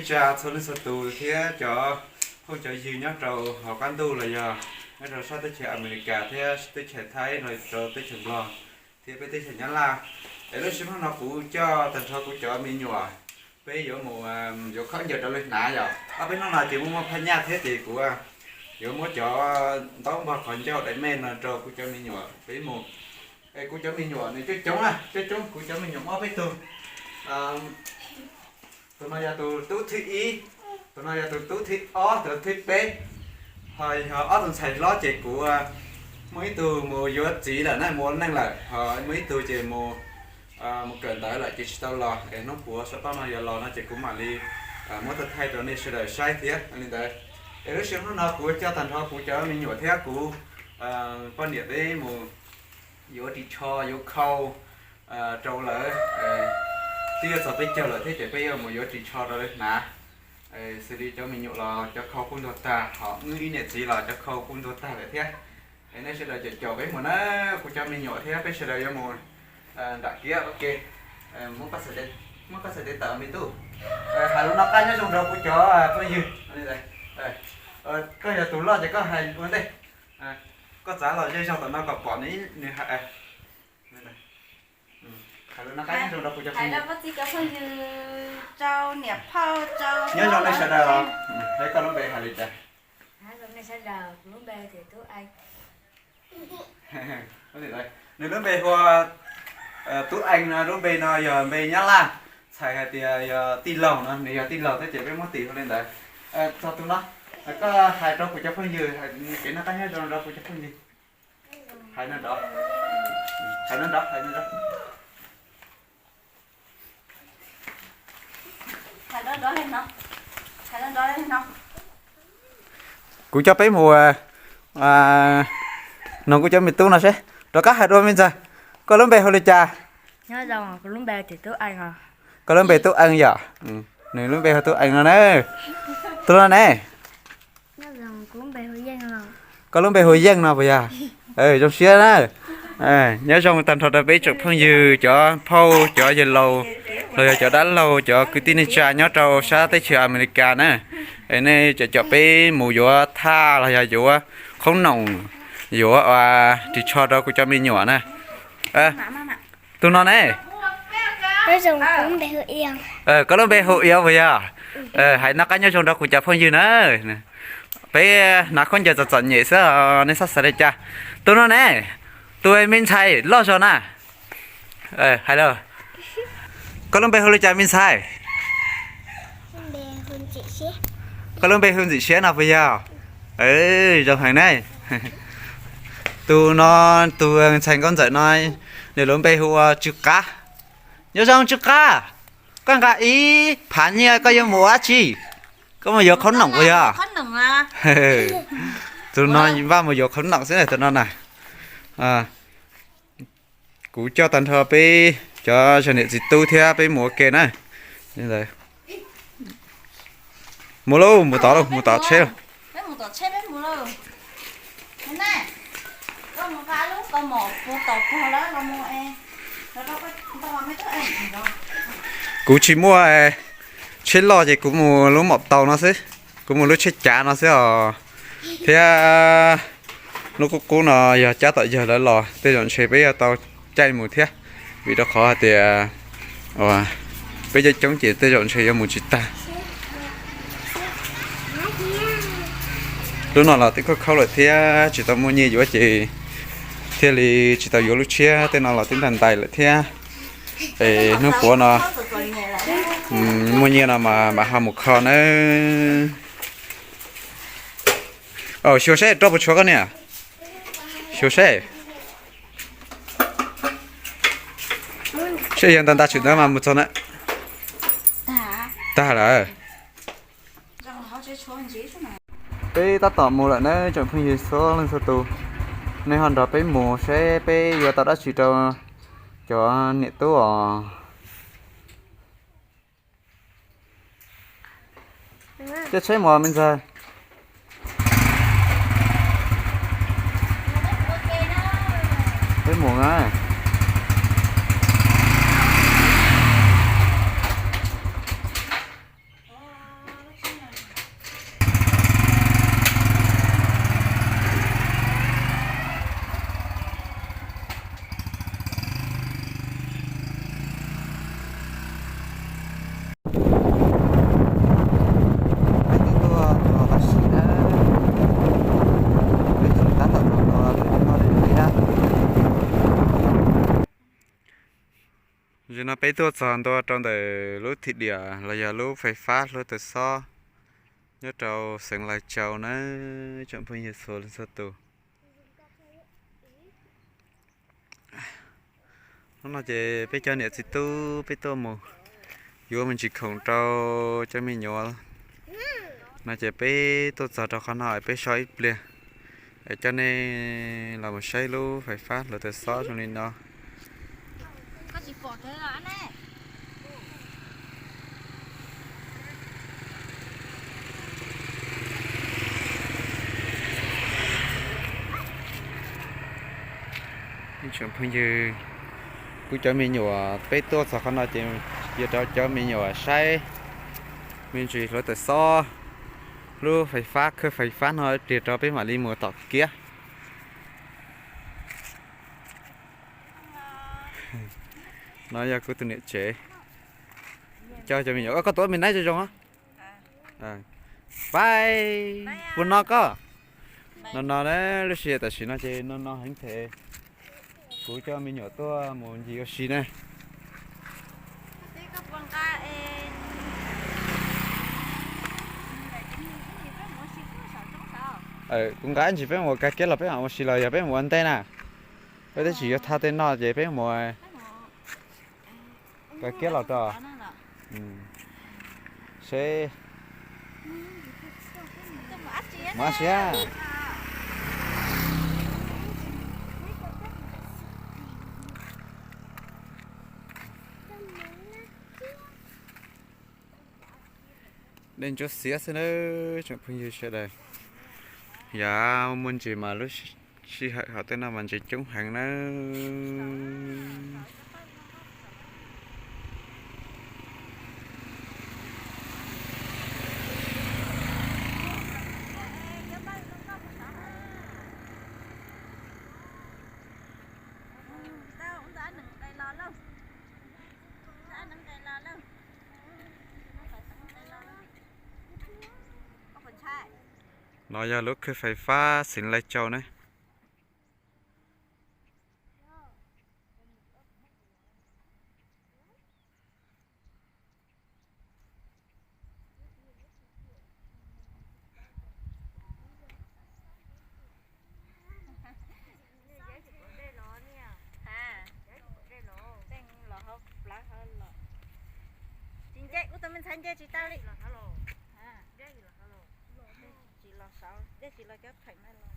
Tsa txhua leej txhua tus thiab cov phooj cov ywg nyob rau hauv qab ntuj los yog nyob rau sab teb chaws Amelikas thiab teb chaws Thaib los rau teb chaws Nplog thiab peb teb chaws Nyab Laj. Es lub sij hawm no kuv coj tag nrho kuv cov me nyuam, peb yuav mus yuav khaub ncaws rau lawv hnav yom. Ob peb hnub no ces muaj muaj phaj nyaj thiab ces kuv yuav muab cov ntaub npog qhov ncauj daim me no rau kuv cov me nyuam peb mus. Es kuv cov me nyuam nws coob coob na, coob coob, kuv cov me nyuam muaj ob peb tug. Tus no yog tus tub thib ib, tus no yog tus tub thib ob, tus thib peb. Ho yog ob tug ntxhais hlob ces kuv muaj ib tug mus yuav txiv lawm na, mus ua neej lawm, ho muaj ib tug ces mus mus kawm ntawv lawm ces tsis tau los. Es hnub puav saum toj no yuav los no ces kuv mam li muab tau thaij rau nej sawv daws saib thiab li ntawd. Es lub sij hawm hnub no kuv coj tag nrho kuv cov me nyuam thiab kuv poj niam peb mus yuav ris tsho yuav khau rau lawv. Twb yuav txog peb caug lawm thiab ces peb yuav mus yuav ris tsho rau lawv hnav. Xws li cov me nyuam los cov khau kuj ntuag tag, ho wb ib niam txiv los cov khau kuj ntuag tag lawm thiab. Es nej sawv daws caum caum peb mus na, kuv cov me nyuam thiab peb sawv daws yuav mus nram kiab ua ke. Muab koj txhais tes tawm me tub. Hais lus noj qab nyob zoo rau kuv cov phooj ywg. Koj yog tus loj ces koj hais ua ntej. Koj txav los zej zog tom no kom pom nws hais. Hais lus noj qab nyob zoo rau kuv cov phooj ywg, rau niam phauj, rau nyob zoo nej sawv daws. Hais koj lub npe hais li cas? Nws lub npe hu ua Tub Ees no, lub npe no yog npe Nyab Laj, txhais hais tias yog tij laug no, nws yog tij laug thiab ces peb muab tis hu li ntawd. Txog tus no, koj hais rau kuv cov phooj ywg kev noj qab nyob zoo rau kuv cov phooj ywg. Hais no nrov, hais no nrov, hais no nrov. Kuv coj peb mus noog kuv cov me tub no seb. Rov qab hais dua me ntxawg, koj lub npe hu li cas? Koj lub npe Tub Ees yom? Nws lub npe hu Tub Ees no na. Tus no ne? Koj lub npe hu Yeej no puas yog? Zoo siab na. Nyob zoo tag nrho rau peb tsoom phooj ywg, cov phauj, cov yawg laus, los yog cov dab laug, cov kwv tij neej tsa nyob rau sab teb chaws Amelikas na. Es nej caum caum peb mus yuav thaj los yog yuav qhoob noom, yuav ris tsho rau kuv cov me nyuam na. Tus no ne? Koj lub npe hu Iab puas yog? Hais noj qab nyob zoo rau kuv cov phooj ywg na. Peb hnav khaub ncaws txom txom nyem xwb, nej txhob xav li cas. Tus no ne? Tus me ntxhais loj zog na. Hais los, koj lub npe hu li cas me ntxhais? Koj lub npe hu Ntxim Siab no puas yog? Zoo heev ne. Tus no, tus ntxhais nkauj ntxawm no, nws lub npe hu ua Tsw Qab. Nyob zoo Tsw Qab, koj nqa ib phav nyiaj koj yuav mus ua dab tsi? Koj mus yuav qhoob noom puas yog? Tus no npaj mus yuav qhoob noom xwb tus no na. Kuv coj tag nrho peb cov zog niam txiv tub thiab peb mus ua ke na. Mus lauj, mus tod lauj, mus tom tsheb lauj. Kuv tsis muaj tsheb loj ces kuv mus lub maum taus no xwb, kuv mus lub tsheb cav no xwb os. Thiab lub qub qub no yog cab tom yawg lawv los, tej zaum ntshe peb yuav tau caij mus thiab, vim rau qhov hais tias peb coob coob ces tej zaum ntshe yuav mus tsis tag. Lub no los twb khaub khaub lawm thiab tsis tau muaj nyiaj yuav ces thiaj li tsis tau yuav lub tshiab, tej no los twb ntais ntais lawm thiab. Es hnub puav no muaj nyiaj no mas mam ho mus kho nawb. Xyuas seb roj puas tshuav koj niam. Xyuas seb. Seb yog ntag ntag tsis ntawd mas mus txog na. Tag lawm. Peb tab tom mus lawm nawb tsoom phooj ywg txhua leej txhua tus. Nej ho nrog peb mus seb peb yuav tau dab tsi rau cov niam tub os. Caij tsheb mus me ntxawg. Peb mus na. Tam sim no peb tuaj txog ntua rau ntawm lub thim diam los yog lub fais fab hluav taws xob nyob rau xeev Lais Tsau na, tsoom phooj ywg txhua leej txhua tus. Hnub no ces peb cov niam txiv tub peb tuaj mus yuav me ntsis khoom rau cov me nyuam no ces peb tuaj txog rau qhov no peb so ib pliag, es coj nej los mus saib lub fais fab hluav taws xob zoo li no. Tsoom phooj ywg, kuv cov me nyuam peb tuaj txog qhov no ces yuav rau cov me nyuam saib me ntsis hluav taws xob, lub fais fab khawb fais fab no ib pliag rau peb mam li mus tom kiab. No yog kuv tus niam tsev coj cov me nyuam. Koj tuav me naib zoo zoo. Pais, puas no koj? No no, lub sij hawm tam sim no ces no no heev thiab. Kuv coj me nyuam tuaj mus ncig ua si ne. Kuv nqa ib ntsis peb mus ua kiab los peb mam ua si los yog peb mus ua ntej na. Peb twb tsis yuav thaj tej no ces peb mus ua kiab los rau seb mus ab siab. Dej ntsuab xiab xwb nawb tsoom phooj ywg sawv daws. Yog muaj ntses mas lub sij hawm hauv tej no mas ntses coob heev nawb. No yog lub khw fais fab xeev Laij Tsau ne. Tsis nce, kuv tus me ntxhais nce tsis tau li. Tsis los saud, dej tsis los cov theem no los,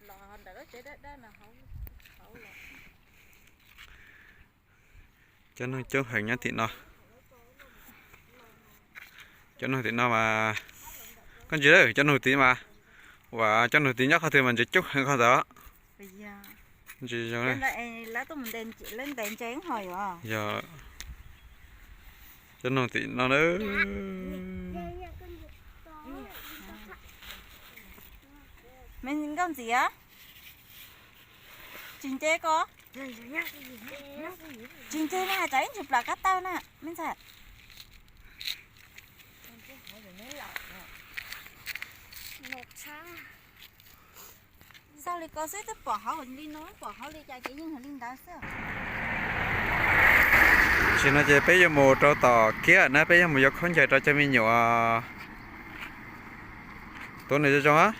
los ntawm lub tsev dawb dawb no hauv los. Cov noog coob heev nyob tim no. Cov noog tim no mas, koj ntsia lawm cov noog tim mas, ua cov noog tim nyob qhov twg mas ntses coob heev qhov ntawd. Ntses zoo. Yog cov noog tim no na. Me nkauj ntxim, tsis nce ko. Tsis nce na, tsam ib ntsis plam kab tawg na me ntxhais. Xauj li ko xwb twb pom hauv li no, pom hauv li cas ces yeej hais li ntawd xwb. Tam sim no ces peb yuav mus rau tom kiab na, peb yuav mus yuav khaub ncaws rau cov me nyuam. Tuav nws zoo zoo.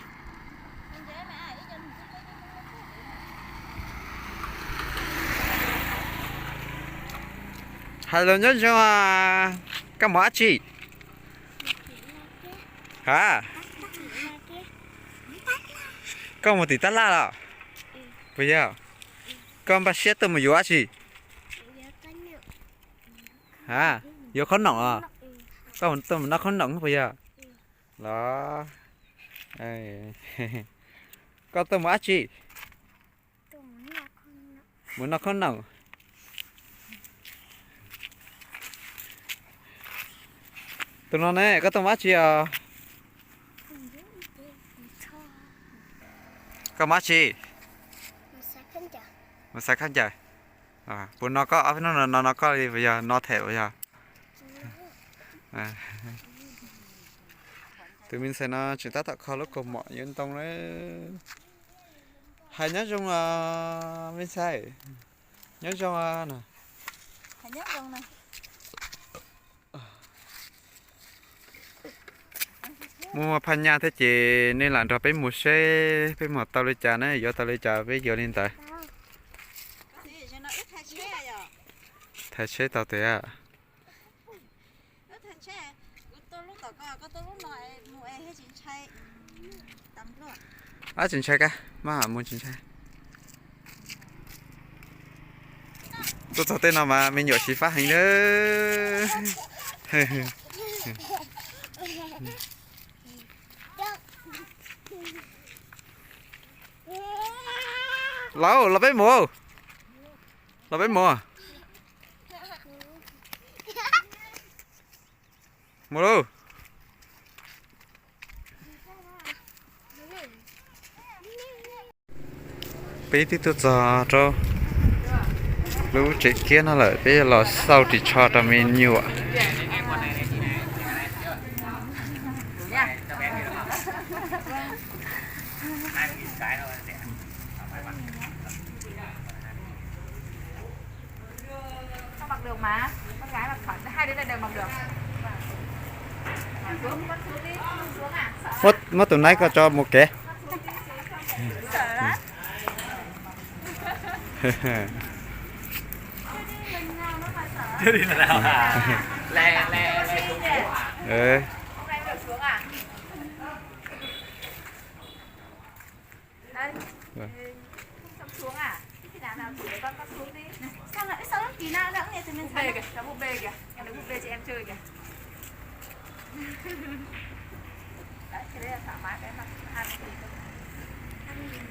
Hello, nyob zoo. Koj mus dab tsi? Ha? Koj mus tim tab laj los? Puas yog? Koj npaj siab tuaj mus yuav dab tsi? Ha? Yuav qhob noom os? Koj tuaj mus noj qhob noom puas yog? Los, koj tuaj mus dab tsi? Mus noj qhob noom. Tus no ne, koj tuaj mus dab tsi os? Koj mus dab tsi? Mus xav khaub ncaws. Puas no koj, ob peb hnub no no koj li puas yog, no them puas yog? Tus me ntxhais no tseem tab tom kho lub kaus mom yuav ntoo lawm. Hais nyob zoo os me ntxhais. Nyob zoo os. Muaj phaj nyaj thiab ces nej lam nrog peb mus seb peb mus tau li cas na, yuav tau li cas peb yuav li ntawd. Thaiv tsheb tau tiag. Ab, tsis ntshai kab, maj mam mus tsis ntshai. Tuaj txog tej no mas me nyuam xyiv fab heev na. Los, los peb mus. Los peb mus. Mus lauj. Peb twb tuaj txog rau lub tsev kiab no lawm, peb los xauj ris tsho rau me nyuam. Muab tus naib ko tso mus kev.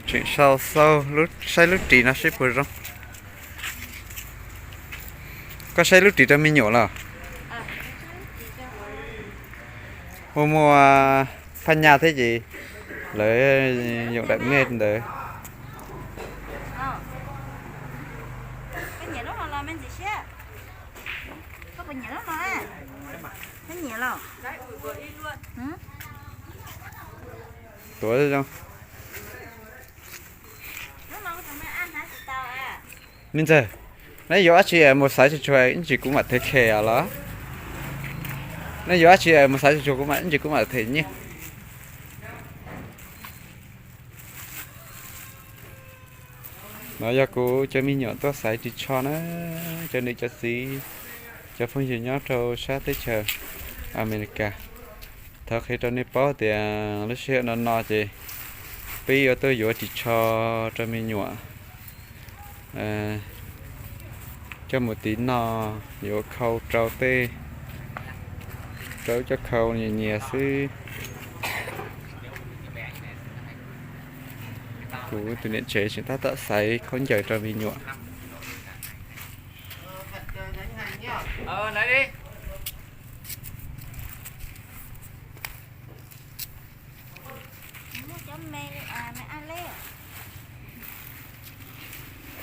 Tseem sau xauj saib lub ris no seb puas zoo. Koj saib lub ris rau me nyuam los? Ua muaj phaj nyaj thiab ces lawv yoom daim mej ntawd. Tuav zoo. Me ntxawg, neb yuav dab tsi mus xaiv tsuag tsuag ib ntsis kuv mam them khe os los? Neb yuav dab tsi mus xaiv tsuag tsuag kuv mam, ib ntsis kuv mam them nyiaj. No yog kuv cov me nyuam tuaj xaiv ris tsho na, cov niam cov txiv, cov phooj ywg nyob rau sab teb chaws Amelikas. Thov qhia rau nej paub tias lub sij hawm no no ces peb yuav tuaj yuav ris tsho rau me nyuam coj mus tiv no, yuav khau rau tej, rau cov khau nyias nyias xwb. Kuv tus niam tsev tseem tab tom xaiv khaub ncaws rau me nyuam.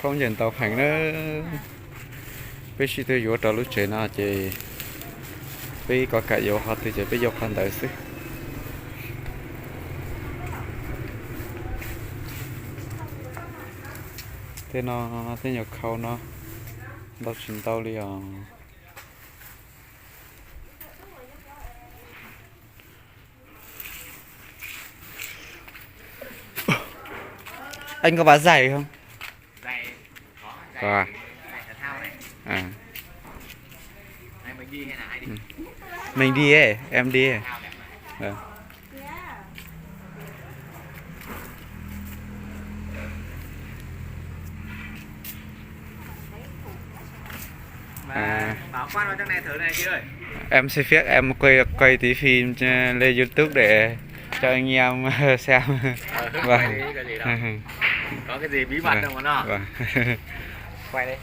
Khaub ncaws ntau heev na. Peb sib tw yuav rau lub tsev no ces peb kov kam yuav qhov twg ces peb yuav qhov ntawd xwb. Tej no, tej nyuag khau no ntau tsis ntau li os. Anh có vá giày không? Có à? À. Ừ. Mình đi ấy, em đi ấy. Ờ. À. Em xin phép em quay quay tí phim lên YouTube để cho anh em xem. Vâng. Có cái gì bí mật không mà nó? Vâng. Quay đi.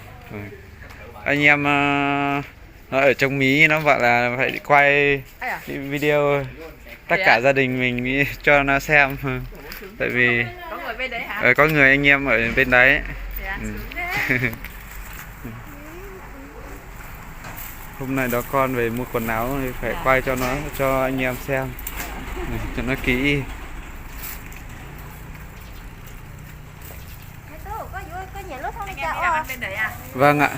Anh em ờ, nó ở trong Mỹ nó bảo là phải quay video tất cả gia đình mình đi cho nó xem. Tại vì có người anh em ở bên đấy. Ừ. Hôm nay đó con về mua quần áo thì phải quay cho nó, cho anh em xem. Ừ, cho nó kỹ. Vâng ạ.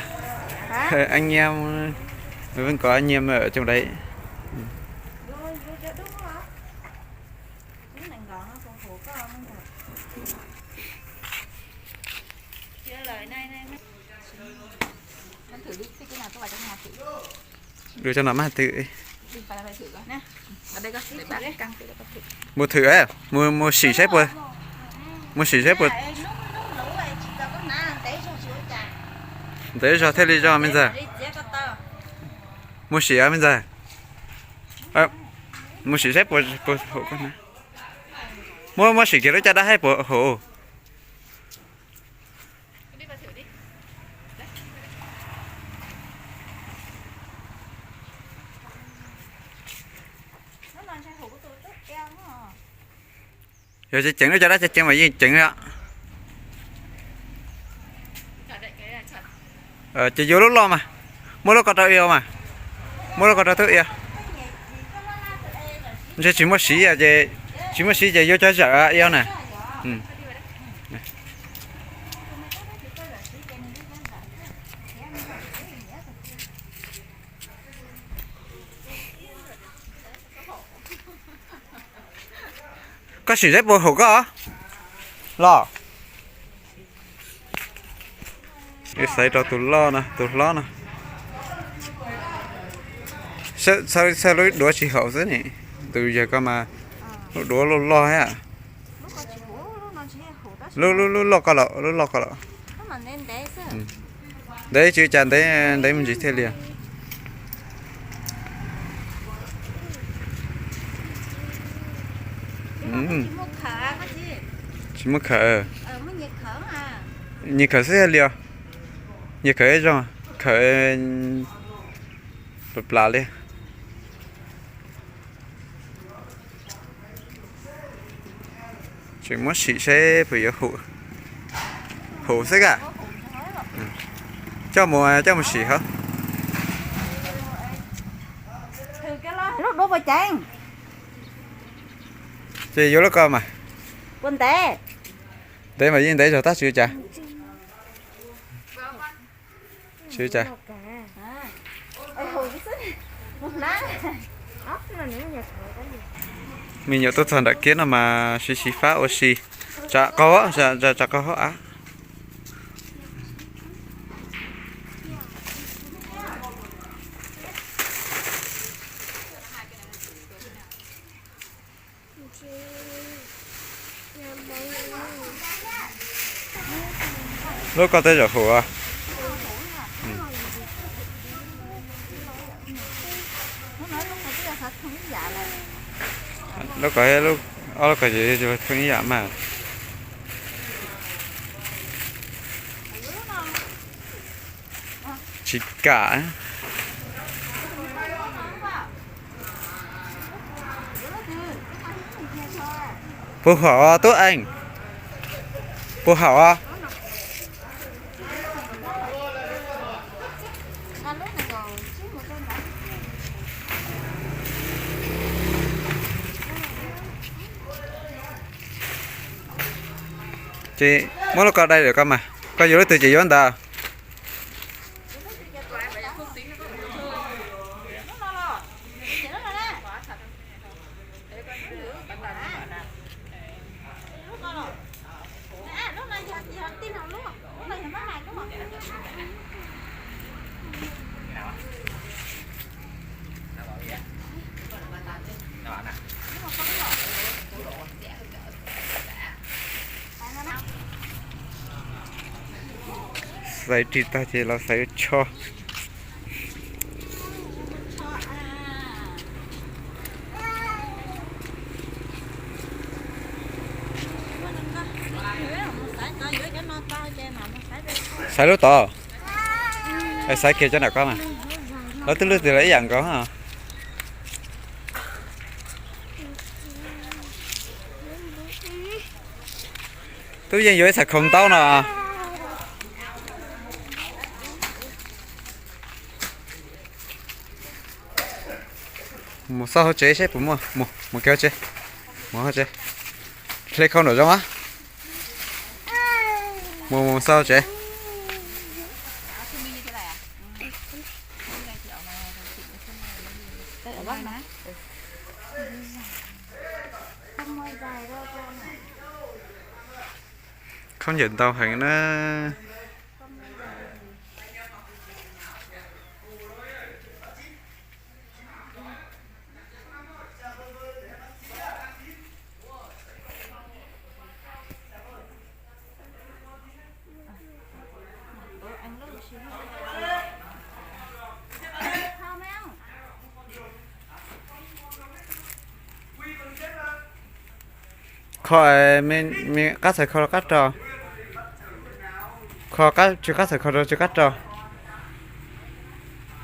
Anh em, Vinh có anh em ở trong đấy. Đuav cov no maj twm. Mus thử, mus, mus sim saib puas, mus sim saib puas. Ntev zog thiaj li zog me ntxawg. Mus sim me ntxawg. Mus sim saib puas, puas haum koj na. Muab, muab sim kiag lub caj dab saib puas haum. Yog tseem ceev lub caj dab tseem ceev mas yeej ceev li. Ces yuav lub loj mas, muab lub ko rau ia mas, muab lub ko rau tub ia. Ntshe tsis muaj siv ces, tsis muaj siv ces yuav cov zawm ia na. Koj sim saib puas haum koj los. Xaiv rau tus loj no, tus hlob no. Xav lub duav tsis haum xwb ne. Tus yawg ko mas lub duav loj loj thiab. Lub, lub loj ko los, lub loj ko los. Ntev tsis ua cas, ntev, ntev me ntsis thiaj li. Tsis muaj khawm, nyias khawm xwb thiaj li os. Nyias khawm ib zaug, khawm plas plas li. Tseem muab sim saib puas yuav haum xwb a. Coj mus, coj mus sim hauv. Lub duav puas ceev? Ces yuav lub ko mas. Puas ntev? Ntev mas yeej ntev zog tab sis cas. Sis cas. Me nyuam tuaj txog nram kiab no mas siv siv fab ua si. Tsam qaug, tsam qaug hauv av. Lub ko tej zaum haum. Lub ko, ob lub ko ces thooj ib yam mas. Tsis kam. Puas haum tub eej? Puas haum? Ces muab lub ko dai lawm koj mas, koj yuav lub twg ces yuav ntawd. Xaiv ris tag ces los xaiv tsho. Xaiv lub tod, xaiv kiag cov nram ko mas. Lawv twb lub twg los ib yam nkaus. Tub yeej yuav ib txhais khoom ntaub no. Mus xauj hauv tsev seb puas muaj, mus kiag hauv tsev, mus hauv tsev, hle khau nram zoov a. Mus, mus xauj hauv tsev. Khaub ncaws ntau heev na. Kho, qab txhais kho rau qab rau. Kho, tsw qab txhais kho rau tsw qab rau.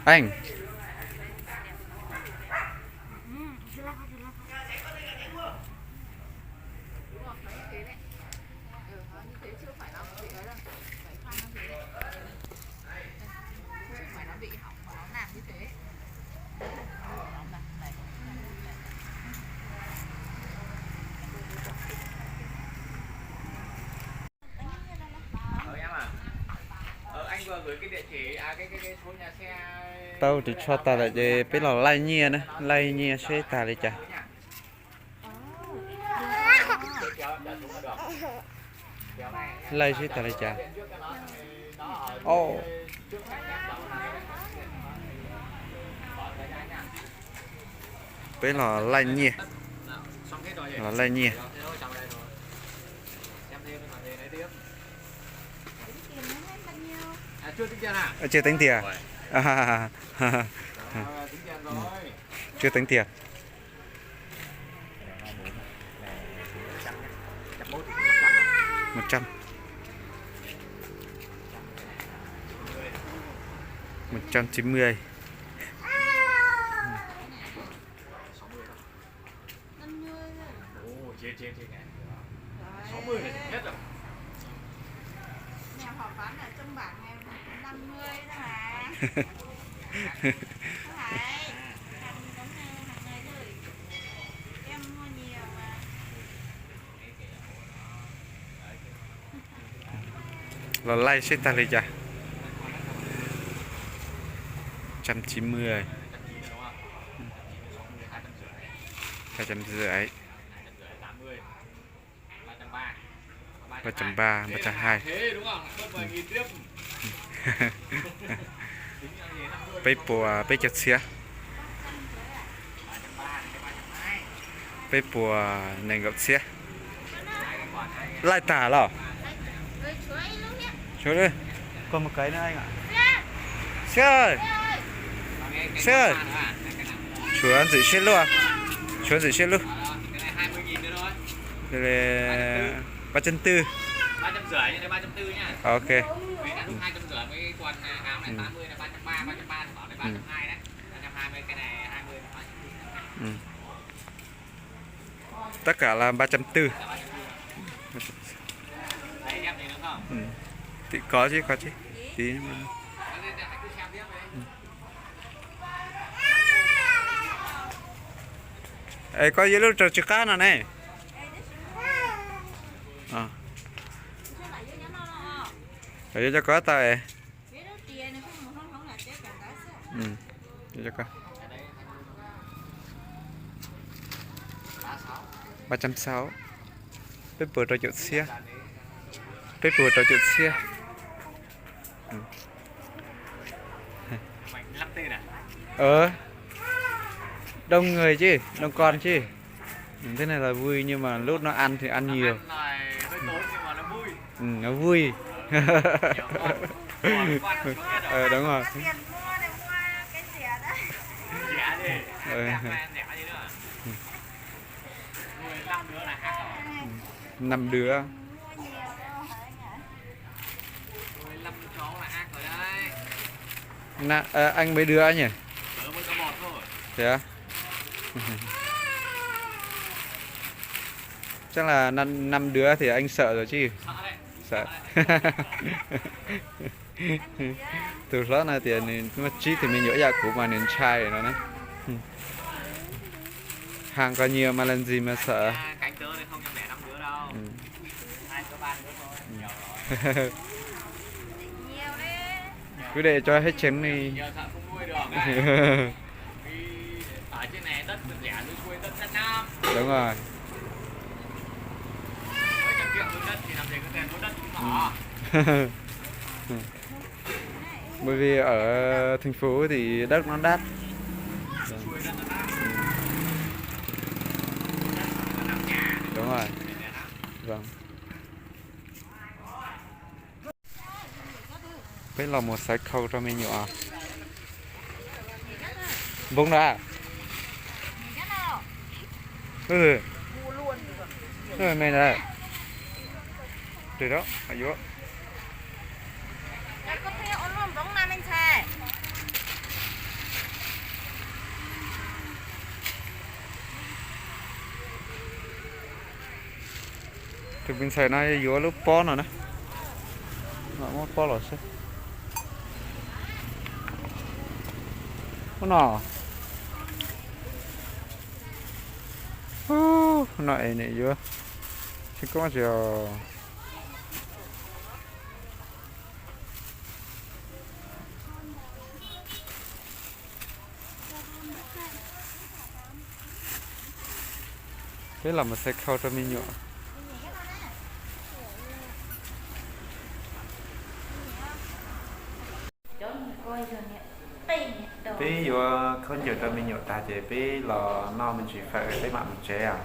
Eej. Tau ris tsho tas lawm ces peb los laij nyiaj na, laij nyiaj seb tag li cas. Laij seb tag li cas. Peb los laij nyiaj, los laij nyiaj. Chưa tính tiền. Chưa tính tiền. Một trăm. Một trăm chín mươi. Los laij seb tag li cas. Trăm chín mươi. Hai trăm rưỡi. Ba trăm ba, ba trăm hai. Peb puas peb caug txhiab. Peb puas nees nkaum txhiab. Laij tag los? Koj mus kais no. Siab ơi, siab ơi. Tshuav ntxim siab luaj, tshuav ntxim siab luaj. Ba trăm tư. Ok. Tất cả là ba trăm tư. Tim có chứ, có chứ. Tí. Es koj yuav lub rau tsw qab no ne. Yuav coj koj tau es. Ba trăm sáu. Peb puas rau caum txhiab. Peb puas rau caum txhiab. Ờ, đông người chứ, đông con chứ. Thế này là vui nhưng mà lúc nó ăn thì ăn nhiều. Ừ, nó vui. Ờ, đúng rồi. Ờ. Năm đứa. Nà, ờ, anh mấy đứa anh nhỉ? Thế á? Chắc là năm, năm đứa thì anh sợ rồi chứ. Sợ. Tus hlob no tias nws muaj tsib tug me nyuam ib yam kuv mas nws ntshai no na. Hàng còn nhiều mà làm gì mà sợ. Cứ để cho hết chén đi. Đúng rồi. Bởi vì ở thành phố thì đất nó đắt. Đúng rồi. Vâng. Peb los mus xaiv khau rau me nyuam. Npoo da. Me da. Tus da yuav. Tus me ntxhais no yuav lub pob no na. Muab pob los seb. Ub no. Ub no es niam yuav tsis koob tsis os. Peb los mus xaiv khau rau me nyuam. Peb yuav khaub ncaws rau me nyuam tag ces peb los noj me ntsis fawm peb mam mus tsev os.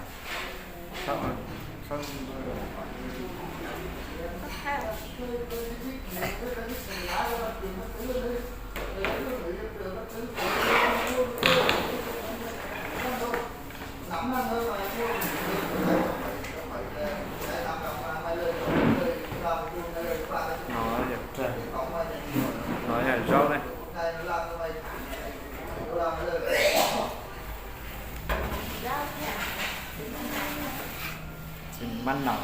No yog zaub ne. Mab nau.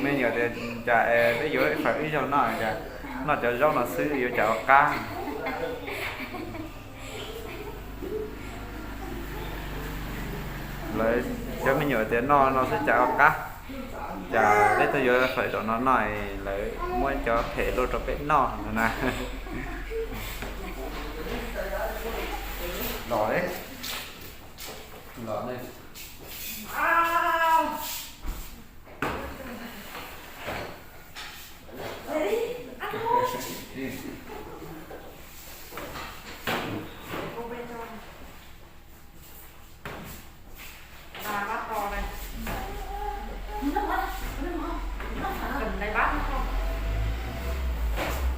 Me nyuam tias cas peb yuav ib fawm ib zaug noj, cas noj cov zaub no xwb yuav cas ua qab. Lawv cov me nyuam tias noj no xwb cas ua qab. Cas peb tuaj yuav fawm zaum no noj, lawv muab cov phem luaj rau peb noj no na. Los, los ne.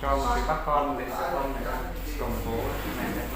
Cho một cái bát con để cho con này ăn, còn bố này ăn.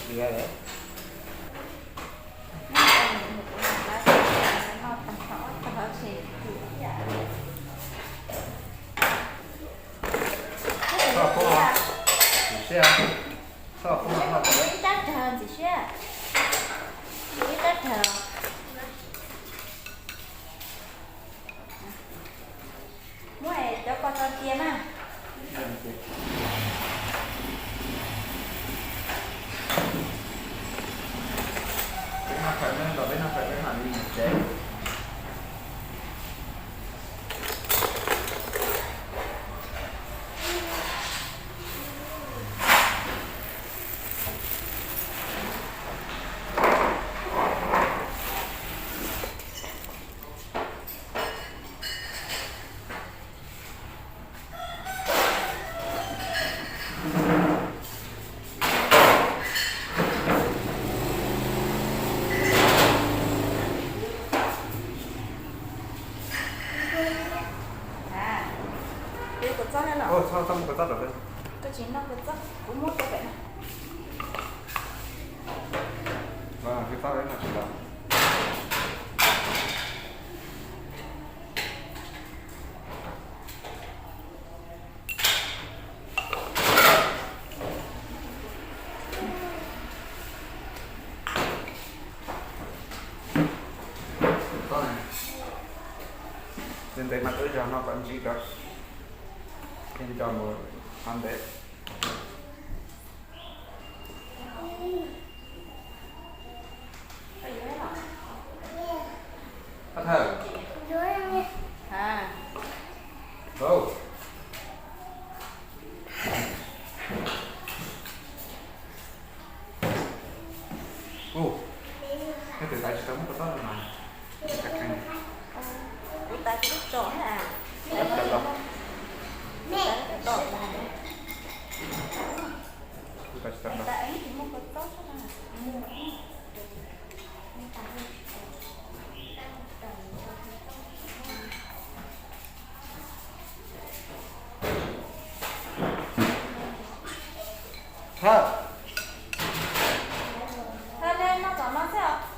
Bây giờ Muab cov ko tso cia na. Peb noj fawm, peb noj fawm peb mam li mus tsev. Txob na los. Txob, txob, muab kua txob rau peb. Koj tsis noj kua txob, kuv muab rau peb na. Los, kua txob no tsis los. Ntev ntev mas twb yog no kom ntsib rau, nco mus qhov ntev. Pab Thawj. Hau. Ub, neb twb tais tsis tau muab kua txob no mas. Kuv tais tsis tau tso na. Tais tsis tau tso. Kuv tais tsis tau tso. Thawj. Thawj, neb noj tom no xwb os.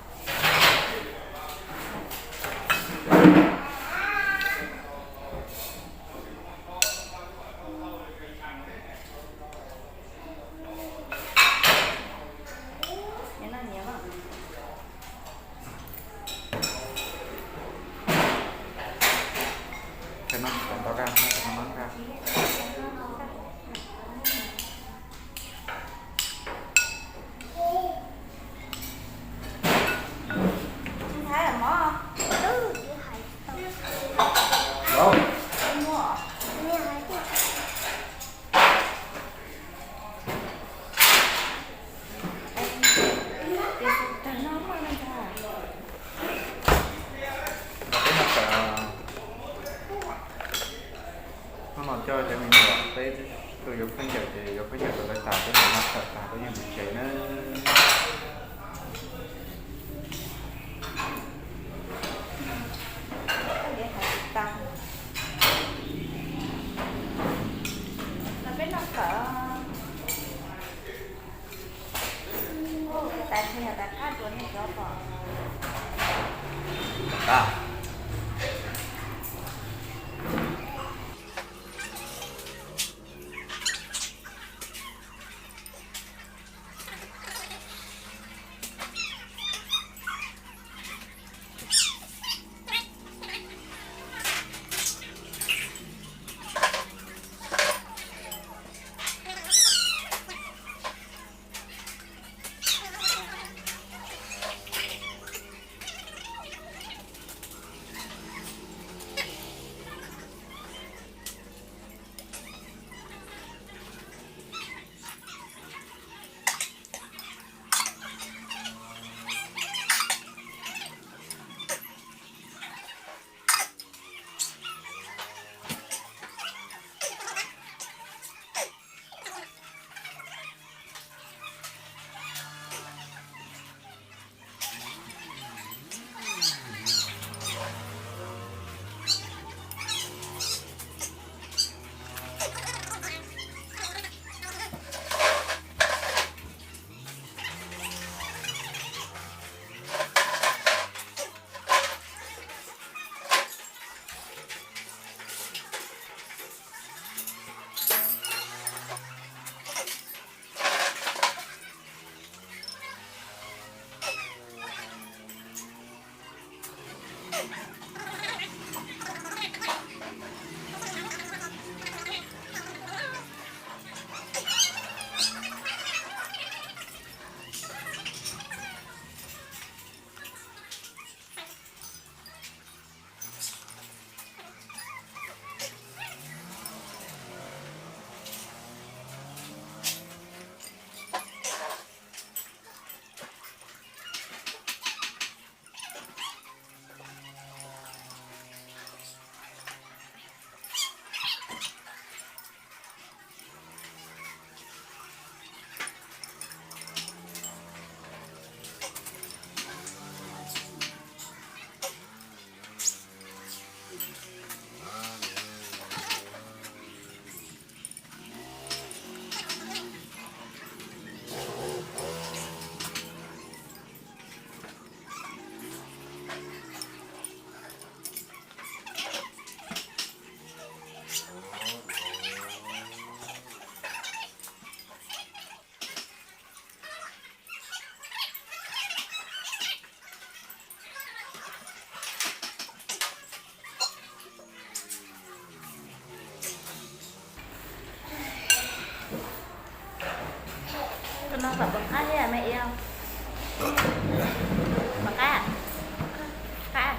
Hnub no coj cov me nyuam, peb tus yuav khaub ncaws ces yuav khaub ncaws rau lawv tas, peb mam noj tawm tas peb yeej mus tsev nawb. Mov qab thiab me iau. Mov qab. Qab.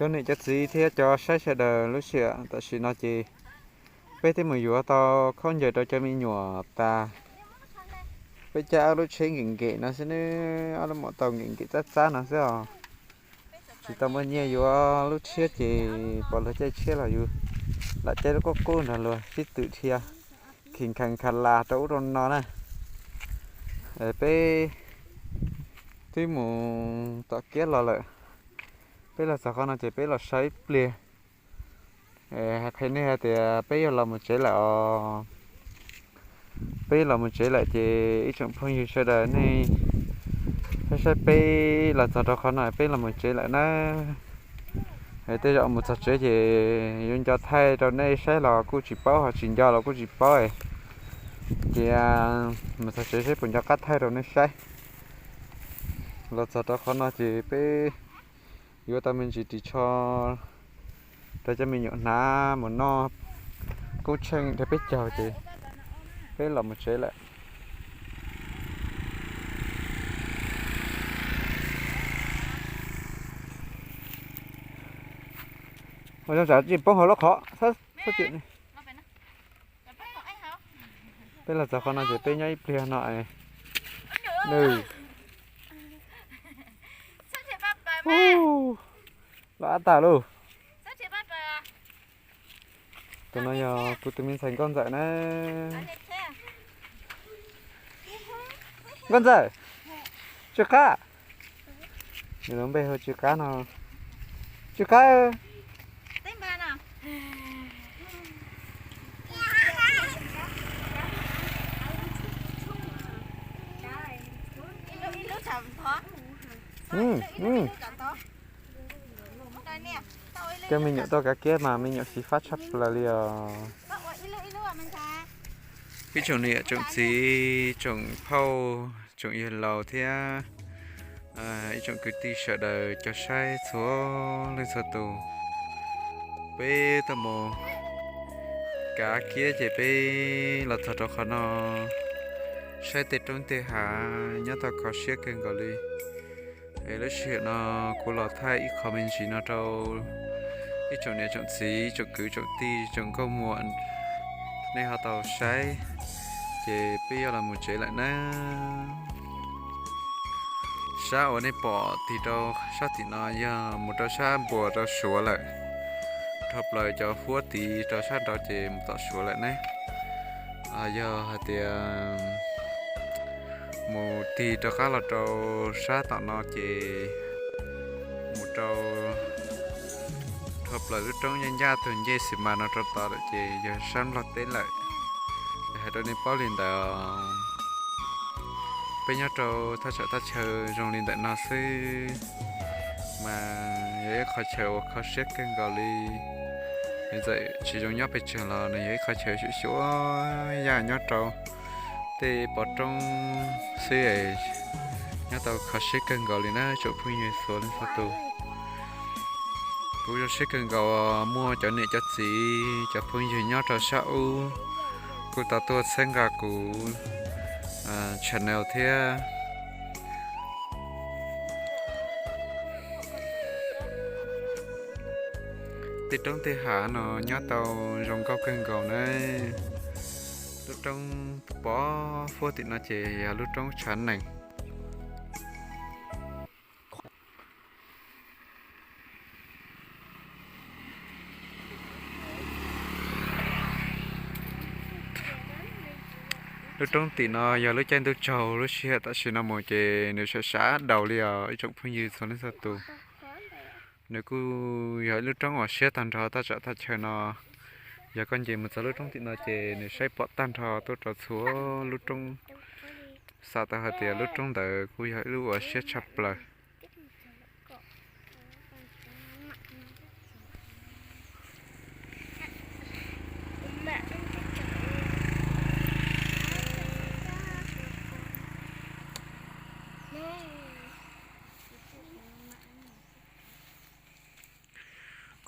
Cov niam cov txiv thiab cov saib sawv daws lub sij hawm tam sim no ces peb twb mus yuav tau khaub ncaws rau cov me nyuam tas. Peb caij ob lub tsheb nkem nkem no xwb ne, ob lub maum taus nkem nkem txab txab no xwb os. Tsis tau muaj nyiaj yuav lub tshiab ces pom luag caij tshiab los yus lam caij lub qub qub nrog luag sib twm dhia, khis kha kha las rau ub rau no na. Peb twb mus tom kiab los lawm, peb los txog qhov no ces peb los so ib pliag. Hais qhia nej hais tias peb yuav los mus tsev lawm os. Peb los mus tsev lawm ces ib tsoom phooj ywg sawv daws nej saib Saib peb los txog rau qhov no peb los mus tsev lawm na. Tej zaum mus txog tsev ces yuav nco thaij rau nej saib los kuj tsis paub, ho tsis nco los kuj tsis paub. Ces mus txog tsev saib puas nco qab thaij rau nej saib. Los txog rau qhov no ces peb yuav tau me ntsis ris tsho rau cov me nyuam hnav mus noj koob tsheej rau peb caug ces peb los mus tsev lawm. Ua zoo tsam tsis poob hauv lub qhov. Peb los txog qhov no ces peb nyob ib pliag no. Nws, loj ab tag lauj. Tus no yog kuv tus me ntxhais Nkauj Ntxawm na. Nkauj Ntxawm, Tsw Qab. Nws lub npe hu Tsw Qab no. Tsw Qab. Coj me nyuam tuaj kav kiab mas me nyuam xyiv fab tshaj plaws li os. Ib tsoom niam tsoom txiv, tsoom phauj, tsoom yawg laus thiab ib tsoom kwv tij sawv daws cov saib txhua leej txhua tus, peb tuaj mus kav kiab ces peb los txog rau qhov no, saib tej roob tej hav nyob tau kho siab kawg nkaus li. Es lub sij hawm no kuv los thaij ib qho me ntsis no rau ib tsoom niam tsoom txiv, tsoom kwv tsoom tij, tsoom nkauj muam nej ho tau saib, ces peb yuav los mus tsev lawm na. Sab uas nej pom tig rau sab tim no yog mus rau sab npuas rau Suav lawm, dhau plaws cov huab tid rau sab nraud ces mus tom Suav lawm ne. Yog hais tias mus tig rov qab los rau sab tom no ces mus rau dhau plaws lub roob ncaj ncaj tug ncej xi mas no rau tod lawm ces yog sab Nplog teb lawm. Yog hais rau nej paub li ntawd, peb nyob rau thaj tsam thaj chaw zoo li ntawm no xwb mas yog ib qhov chaw uas kho siab kawg nkaus li. Nws txawm tsis zoo nyob pes tsawg los nws yog ib qhov chaw xyuam xyuam yaj nyob rau tej pov roob xwb, nyob tau kho siab kawg nkaus li na tsoom phooj ywg txhua leej txhua tus. Kuv zoo siab kawg nkaus muaj cov niam cov txiv cov phooj ywg nyob rau sab ub kuj tau tuaj txhawb nqa kuv channel thiab. Tej roob tej hav no nyob tau zoo nkauj kawg nkaus na. Lub roob pov huab tim no ces yog lub roob tshav nees. Lub roob tim no yog lub caij ntuj tsaug, lub sij hawm tam sim no mus ces nws sab sab daus li os ib tsoom phooj ywg txhua leej txhua tus. Nws kuj yog ib lub roob uas siab tag nrho thaj tsam thaj chaw no. Yog koj nce mus txog lub roob tim no ces nws saib pom tag nrho tuaj rau txhua lub roob. Xav tau hais tias lub roob ntawd kuj yog ib lub uas siab tshaj plaws.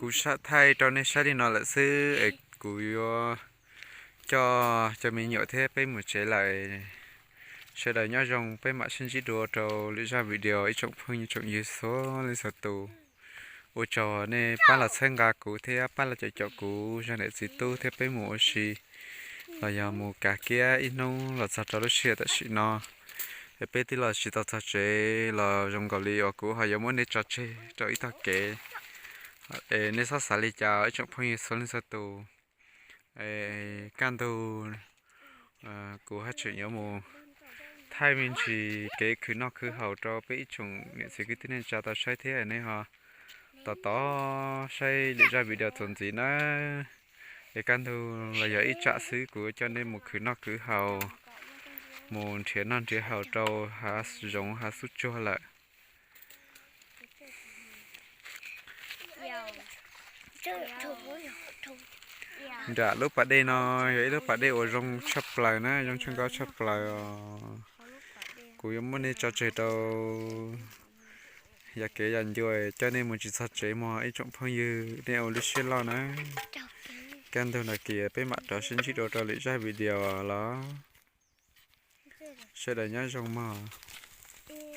Kuv thaij rau nej saib li no lawm xwb es kuv yuav coj cov me nyuam thiab peb mus tsev lawm. Sawv daws nyob zoo, peb mam sib ntsib dua rau lwm zaj video ib tsoom phooj ywg tsoom ywg txhua leej txhua tus. Ua tsaug nej pab los txhawb nqa kuv thiab pab los caum caum kuv zaj niam txiv tub thiab peb mus ua si los yog mus kav kiab ib hnub los txog rau lub sij hawm tam sim no. Es peb twb los tsis tau txog tsev los zoo nkaus li uas kuv ho yuav muab nej tso tseg rau ib tog kev. Es nej txhob xav li cas ib tsoom phooj ywg txhua leej txhua tus. Kaj ntug kuv haj tseem yuav mus thaij me ntsis kev khwv noj khwv haus rau peb ib tsoom niam txiv kwv tij neej tsa tau saib thiab nej ho tos tos saib lwm zaj video txuas ntxiv na. Es kaj ntug los yog ib tsam xwb kuv coj nej mus khwv noj khwv haus, mus nrhiav noj nrhiav haus rau hav zoov hav xub tsuag lawm. Nram lub pas dej no yog ib lub pas dej uas zoo tshaj plaws na, zoo tshaaj nkauj tshaj plaws os. Kuv yuav muab nej tso tseg rau yam kev yam ncua, coj nej mus tsis txog tsev mog ib tsoom phooj ywg, nej ua lub siab loj na. Kaj ntug no ces peb mam rov sib ntsib dua rau lwm zaj video los. Sawv daws nyob zoo mog.